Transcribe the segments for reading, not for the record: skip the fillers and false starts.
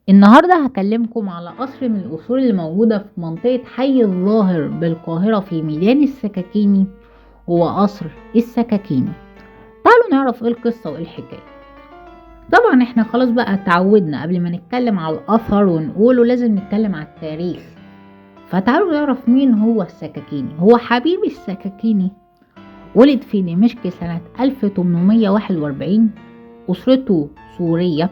النهاردة هكلمكم على قصر من القصور اللي موجودة في منطقة حي الظاهر بالقاهرة في ميدان السكاكيني، هو قصر السكاكيني. تعالوا نعرف ايه القصة وايه الحكاية. طبعا احنا خلاص بقى اتعودنا قبل ما نتكلم على الأثر ونقوله لازم نتكلم على التاريخ، فتعالوا نعرف مين هو السكاكيني. هو حبيب السكاكيني ولد في دمشق سنة 1841، أسرته سورية،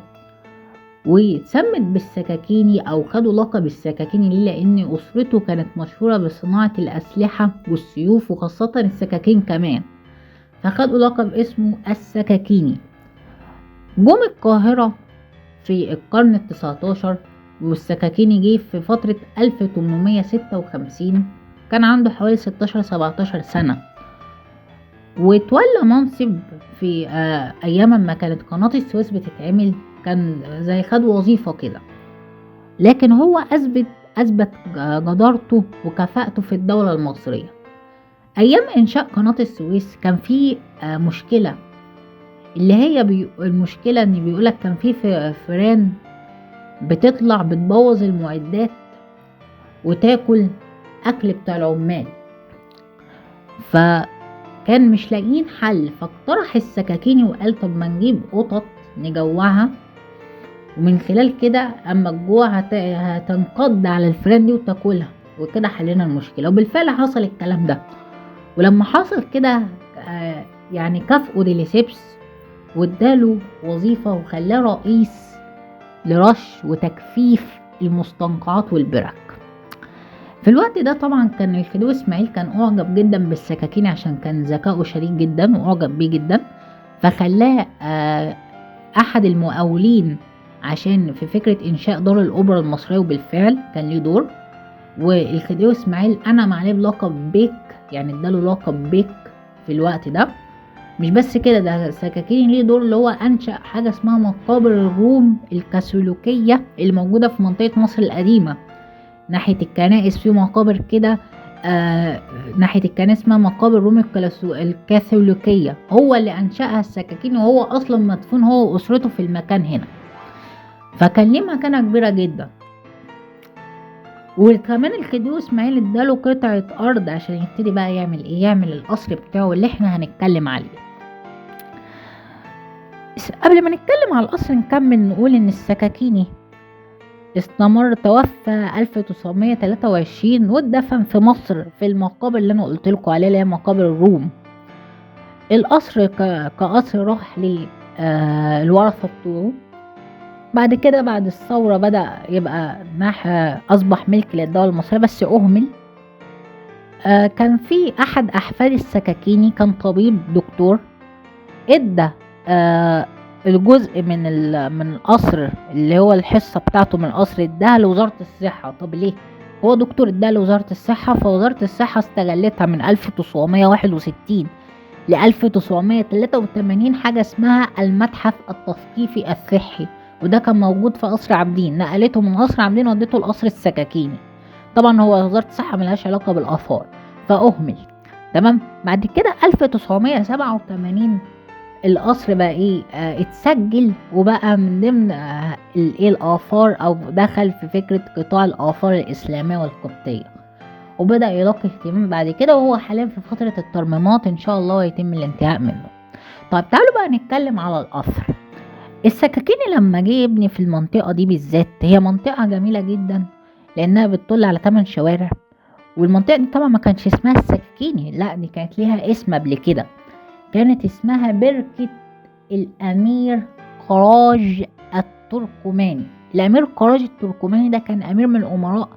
واتسمت بالسكاكيني أو خدوا لقب السكاكيني ليه؟ لأن أسرته كانت مشهورة بصناعة الأسلحة والسيوف وخاصة السكاكين كمان، فخدوا لقب اسمه السكاكيني. جم القاهرة في القرن 19، والسكاكيني جه في فترة 1856، كان عنده حوالي 16-17 سنة، وتولى منصب في أيام ما كانت قناة السويس بتتعمل، كان زي خد وظيفة كده، لكن هو أثبت جدارته وكفاءته في الدولة المصرية. أيام إنشاء قناة السويس كان في مشكلة، اللي هي المشكلة إن بيقولك كان في فئران بتطلع بتبوظ المعدات وتاكل أكل بتاع العمال، فكان مش لاقيين حل، فاقترح السكاكيني وقال طب ما نجيب قطط نجوعها، ومن خلال كده اما الجوع هتنقض على الفئران دي وتاكلها، وكده حلينا المشكلة. وبالفعل حصل الكلام ده، ولما حصل كده يعني كافئوا ديليسيبس واداله وظيفة وخلاه رئيس لرش وتجفيف المستنقعات والبرك. في الوقت ده طبعا كان الخديوي اسماعيل كان اعجب جدا بالسكاكيني عشان كان ذكائه شديد جدا واعجب بيه جدا، فخلاه احد المقاولين عشان في فكرة انشاء دار الاوبرا المصرية، وبالفعل كان ليه دور. والخديوي اسماعيل انعم عليه بلقب بيك، يعني اداله لقب بيك في الوقت ده. مش بس كده، ده سكاكيني ليه دور اللي هو انشأ حاجة اسمها مقابر الروم الكاثوليكية اللي موجودة في منطقة مصر القديمة ناحية الكنائس، في مقابر كده ناحية الكنائس اسمها مقابر الروم الكاثوليكية، هو اللي أنشأها السكاكيني، وهو أصلا مدفون هو وأسرته في المكان هنا، فكان ليه مكانة كبيرة جدا. وكمان الخديوي اسماعيل اداله قطعة أرض عشان يبتدي بقى يعمل إيه؟ يعمل القصر بتاعه اللي احنا هنتكلم عليه. قبل ما نتكلم على القصر نكمل نقول إن السكاكيني استمر، توفى 1923 واتدفن في مصر في المقابر اللي انا قلت لكم عليها اللي هي مقابر الروم. القصر كقصر راح للورثة بتوعه. بعد كده بعد الثورة بدأ يبقى أصبح ملك للدولة المصرية بس أهمل. كان في أحد أحفاد السكاكيني كان طبيب دكتور، ادى الجزء من القصر اللي هو الحصة بتاعته من القصر اداها لوزارة الصحة. طب ليه؟ هو دكتور اداها لوزارة الصحة، فوزارة الصحة استغلتها من 1961 ل 1983 حاجة اسمها المتحف التثقيفي الصحي، وده كان موجود في قصر عابدين، نقلته من قصر عابدين وديته لقصر السكاكيني. طبعا هو وزارة الصحة ملهاش علاقة بالآثار فأهمل. تمام. بعد كده 1987 القصر بقى ايه اتسجل وبقى من ضمن الايه الآثار، او دخل في فكرة قطاع الآثار الإسلامية والقبطية، وبدأ يلاقي اهتمام بعد كده، وهو حاليا في فترة الترميمات ان شاء الله يتم الانتهاء منه. طيب تعالوا بقى نتكلم على القصر. السكاكيني لما جه يبني في المنطقة دي بالذات، هي منطقة جميلة جدا لأنها بتطل على 8 شوارع، والمنطقة دي طبعا ما كانش اسمها السكاكيني، لا دي كانت ليها اسم قبل كده، كانت اسمها بركة الأمير قراج التركماني. الأمير قراج التركماني ده كان أمير من الأمراء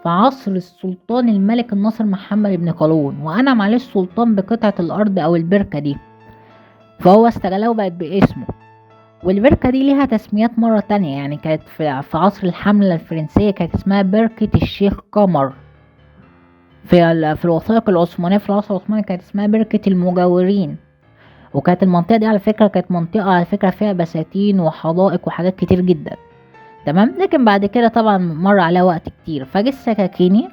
في عصر السلطان الملك الناصر محمد بن قلاوون، وأنعم عليه السلطان بقطعة الأرض أو البركة دي، فهو استغلها وبقت باسمه. والبركة دي ليها تسميات مرة تانية، يعني كانت في عصر الحملة الفرنسية كانت اسمها بركة الشيخ قمر، في الوثائق العثمانية في العصر العثماني كانت اسمها بركة المجاورين. وكانت المنطقة دي على فكرة كانت منطقة على فكرة فيها بساتين وحدائق وحاجات كتير جدا، تمام. لكن بعد كده طبعا مر عليها وقت كتير، فجه السكاكيني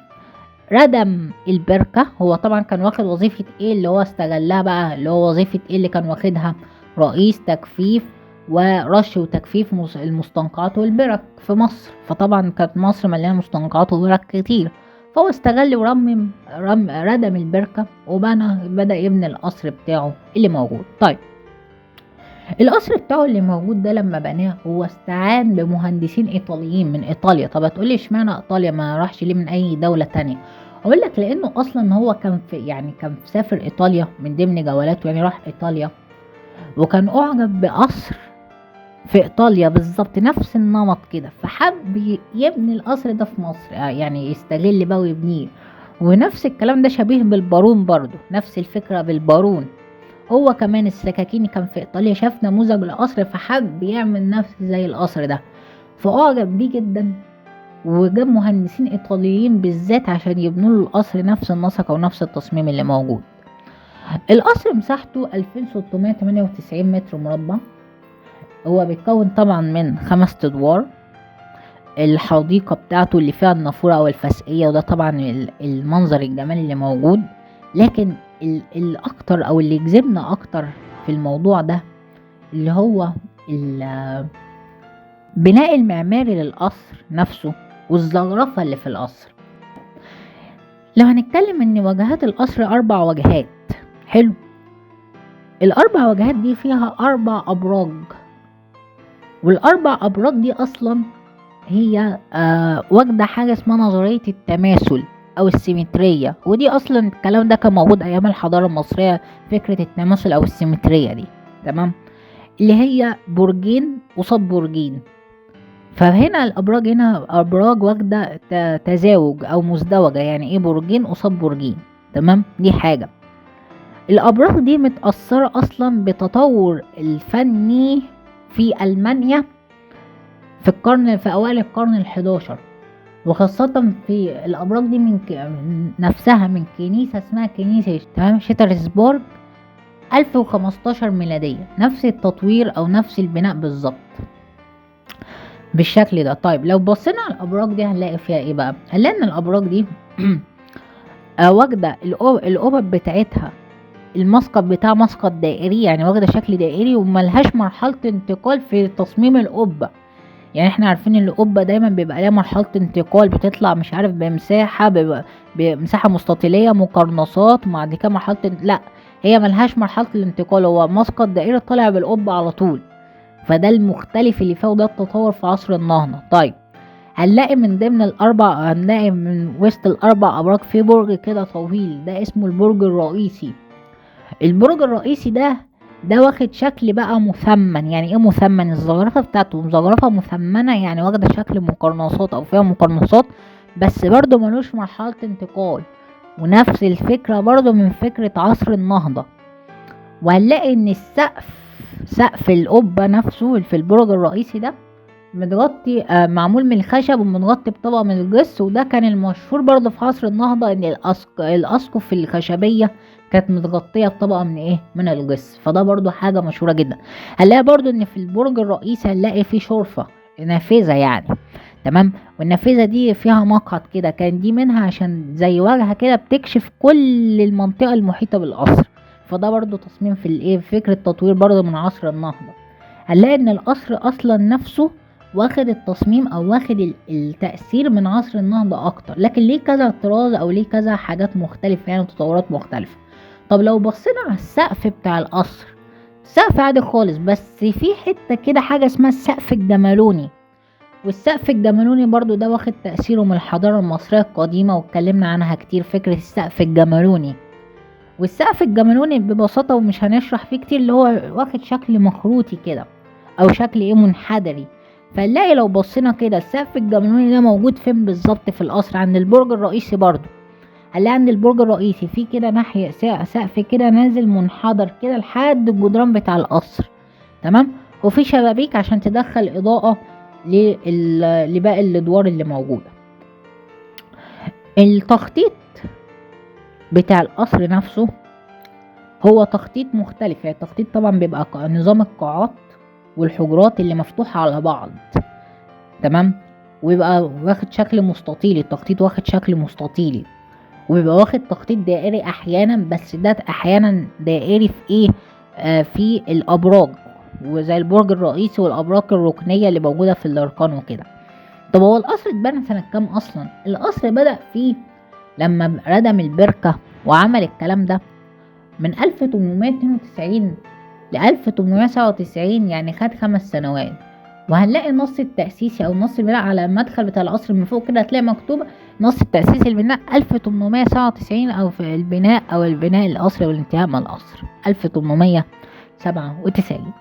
ردم البركة. هو طبعا كان واخد وظيفة ايه اللي هو استغلها بقى، اللي هو وظيفة ايه اللي كان واخدها؟ رئيس تجفيف ورش وتجفيف المستنقعات والبرك في مصر. فطبعا كانت مصر مليانة مستنقعات وبرك كتير، فهو استغل ورمم ردم البركة وبنى، بدأ يبني القصر بتاعه اللي موجود. طيب القصر بتاعه اللي موجود ده لما بناه هو استعان بمهندسين ايطاليين من ايطاليا. طب هتقولي اشمعنى ايطاليا، ما راحش ليه من اي دولة تانية؟ اقول لك لانه اصلا هو كان في يعني كان سافر ايطاليا من ضمن جولاته، يعني راح ايطاليا وكان اعجب بقصر في ايطاليا بالظبط نفس النمط كده، فحب يبني القصر ده في مصر، يعني يستغل بقى ويبنيه. ونفس الكلام ده شبيه بالبارون برضو، نفس الفكرة بالبارون. هو كمان السكاكيني كان في ايطاليا شاف نموذج لقصر فحب يعمل نفس زي القصر ده، فاعجب بيه جدا وجاب مهندسين ايطاليين بالذات عشان يبنوا له القصر نفس النسق او نفس التصميم اللي موجود. القصر مساحته 2698 متر مربع، هو بيتكون طبعا من 5 ادوار. الحديقة بتاعته اللي فيها النافورة او الفسقية، وده طبعا المنظر الجمالي اللي موجود. لكن الاكتر او اللي يجذبنا اكتر في الموضوع ده اللي هو البناء المعماري للقصر نفسه والزخرفة اللي في القصر. لو هنتكلم ان واجهات القصر 4 واجهات، حلو، ال4 واجهات دي فيها 4 ابراج، وال4 ابراج دي اصلا هي واخده حاجة اسمها نظرية التماثل او السيمتريه، ودي اصلا الكلام ده كان موجود ايام الحضارة المصرية، فكرة التماثل او السيمتريه دي، تمام، اللي هي برجين قصاد برجين. فهنا الابراج هنا ابراج واخده تزاوج او مزدوجة، يعني ايه برجين قصاد برجين، تمام، دي حاجة. الابراج دي متاثرة اصلا بتطور الفني في المانيا في القرن، في اوائل القرن ال11، وخاصة في الأبراج دي من نفسها من كنيسة اسمها كنيسة تمام شترسبورج 1015 ميلادية، نفس التطوير أو نفس البناء بالظبط بالشكل ده. طيب لو بصينا على الأبراج دي هنلاقي فيها إيه بقى؟ هنلاقي إن الأبراج دي واخدة القبب بتاعتها المسقط بتاع مسقط دائري، يعني واخدة شكل دائري وملهاش مرحلة انتقال في تصميم القبة. يعني احنا عارفين ان القبة دايما بيبقى ليها مرحلة انتقال، بتطلع مش عارف بمساحة مستطيلية مقرنصات، وبعد كده مرحلة لا هي ملهاش مرحلة الانتقال، هو مسقط دائري طالع بالقبة على طول. فده المختلف اللي فيه، وده التطور في عصر النهضة. طيب هنلاقي من ضمن الاربع، هنلاقي من وسط الاربع ابراج في برج كده طويل، ده اسمه البرج الرئيسي. البرج الرئيسي ده واخد شكل بقى مثمن. يعني ايه مثمن؟ الزخرفه بتاعته زخرفه مثمنه، يعني واخده شكل مقرنصات او فيها مقرنصات، بس برضو ملوش مرحلة انتقال، ونفس الفكرة برضو من فكرة عصر النهضة. وهنلاقي ان السقف، سقف القبة نفسه في البرج الرئيسي ده متغطي، معمول من الخشب ومتغطي بطبقه من الجص، وده كان المشهور برضو في عصر النهضة ان الاسقف الخشبية كانت متغطيه بطبقه من ايه؟ من الجص، فده برضو حاجة مشهورة جدا. هنلاقي برضو ان في البرج الرئيسي هنلاقي فيه شرفه نافذة يعني، تمام، والنافذه دي فيها مقعد كده، كان دي منها عشان زي واجهه كده بتكشف كل المنطقة المحيطة بالقصر، فده برضو تصميم في الايه، فكرة تطوير برضو من عصر النهضة. هنلاقي ان القصر اصلا نفسه واخد التصميم او واخد التأثير من عصر النهضة اكتر، لكن ليه كذا طراز او ليه كذا حاجات مختلفة يعني تطورات مختلفة. طب لو بصينا على السقف بتاع القصر، السقف عادي خالص، بس في حتة كده حاجة اسمها السقف الجمالوني، والسقف الجمالوني برضو ده واخد تأثيره من الحضارة المصرية القديمة واتكلمنا عنها كتير، فكرة السقف الجمالوني. والسقف الجمالوني ببساطة ومش هنشرح فيه كتير، اللي هو واخد شكل مخروطي كده او شكل ايه منحدري. فنلاقي لو بصينا كده السقف الجمالوني ده موجود فين بالظبط في القصر؟ عند البرج الرئيسي برضو. هنلاقي عند البرج الرئيسي في كده ناحية سقف كده نازل منحدر كده لحد الجدران بتاع القصر، تمام، وفي شبابيك عشان تدخل إضاءة لباقي الأدوار اللي موجودة. التخطيط بتاع القصر نفسه هو تخطيط مختلف، يعني التخطيط طبعا بيبقى نظام القاعات والحجرات اللي مفتوحة على بعض، تمام، ويبقى واخد شكل مستطيلي، التخطيط واخد شكل مستطيلي. وبيبقى واخد تخطيط دائري احيانا، بس ده احيانا دائري في ايه؟ في الابراج، وزي البرج الرئيسي والابراج الركنيه اللي موجودة في الاركان وكده. طب هو القصر اتبنى سنة كام اصلا؟ القصر بدأ فيه لما ردم البركة وعمل الكلام ده من 1892 ل 1897، يعني خد 5 سنوات. وهنلاقي النص التأسيسي أو نص البناء على المدخل بتاع القصر من فوق كده، هتلاقي مكتوب نص التأسيسي البناء 1897، أو في البناء أو البناء القصر والانتهاء من القصر 1897.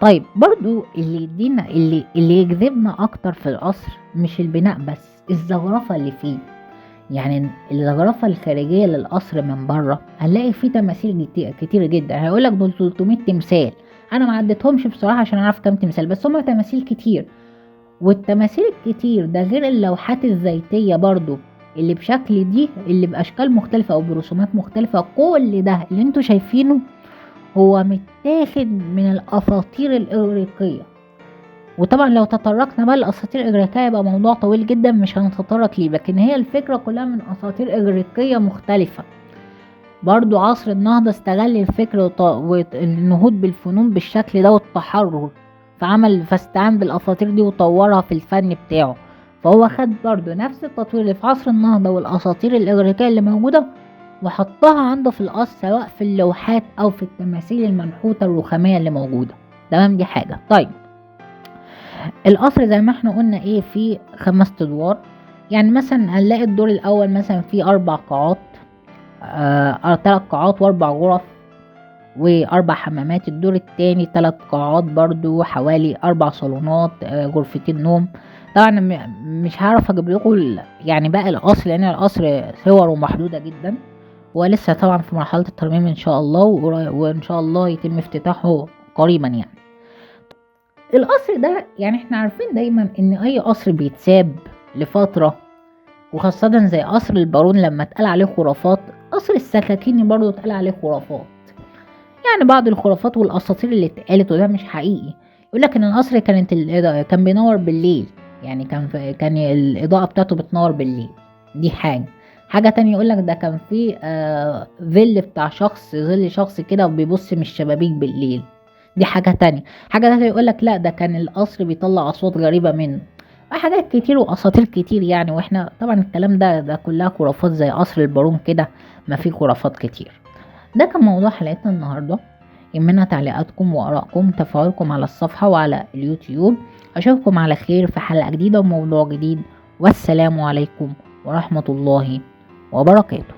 طيب برضو اللي يدينا اللي يجذبنا أكتر في القصر مش البناء بس، الزخرفة اللي فيه. يعني الزخرفة الخارجية للقصر من بره هنلاقي فيه تماثيل كتير جدا. هيقولك دول 300 تمثال، انا ما عدتهمش بصراحة عشان اعرف كام تمثال، بس هما تماثيل كتير. والتماثيل الكتير ده غير اللوحات الزيتية برضو اللي بشكل دي، اللي باشكال مختلفة او برسومات مختلفة. كل ده اللي انتوا شايفينه هو متاخد من الاساطير الاغريقية. وطبعا لو تطرقنا بقى للاساطير الاغريقية يبقى موضوع طويل جدا مش هنتطرق ليه، لكن هي الفكرة كلها من اساطير اغريقية مختلفة. برضو عصر النهضة استغل الفكر والنهوض بالفنون بالشكل ده والتحرر، فاستعان بالاساطير دي وطورها في الفن بتاعه. فهو خد برضو نفس التطوير اللي في عصر النهضة والاساطير الاغريقية اللي موجودة وحطها عنده في القصر، سواء في اللوحات او في التماثيل المنحوتة الرخامية اللي موجودة. تمام، دي حاجة. طيب القصر زي ما احنا قلنا ايه، فيه 5 ادوار. يعني مثلا هنلاقي الدور الاول مثلا فيه 4 قاعات، 3 قاعات و4 غرف و4 حمامات. الدور التاني 3 قاعات برضو، حوالي 4 صالونات، غرفتين نوم. طبعا مش هعرف اجيب لكم يعني باقي القصر لان القصر صوره محدودة جدا، ولسه طبعا في مرحلة الترميم ان شاء الله، وان شاء الله يتم افتتاحه قريبا. يعني القصر ده، يعني احنا عارفين دايما ان اي قصر بيتساب لفترة، وخاصة زي قصر البارون لما اتقال عليه خرافات، قصر السكاكيني برضو اتقال عليه خرافات. يعني بعض الخرافات والاساطير اللي اتقالت وده مش حقيقي، يقولك ان القصر كان بينور بالليل، يعني كان الاضاءة بتاعته بتنور بالليل، دي حاجة. حاجة تانية يقولك ده كان فيه ظل بتاع شخص، ظل شخص كده وبيبص من الشبابيك بالليل، دي حاجة تانية. حاجة تانية يقولك لا ده كان القصر بيطلع أصوات غريبة منه. حاجات كتير وأساطير كتير يعني، واحنا طبعا الكلام ده كلها خرافات زي قصر البارون كده، ما فيه خرافات كتير. ده كان موضوع حلقتنا النهاردة. يهمنا تعليقاتكم وآرائكم، تفاعلكم على الصفحة وعلى اليوتيوب. أشوفكم على خير في حلقة جديدة وموضوع جديد، والسلام عليكم ورحمة الله وبركاته.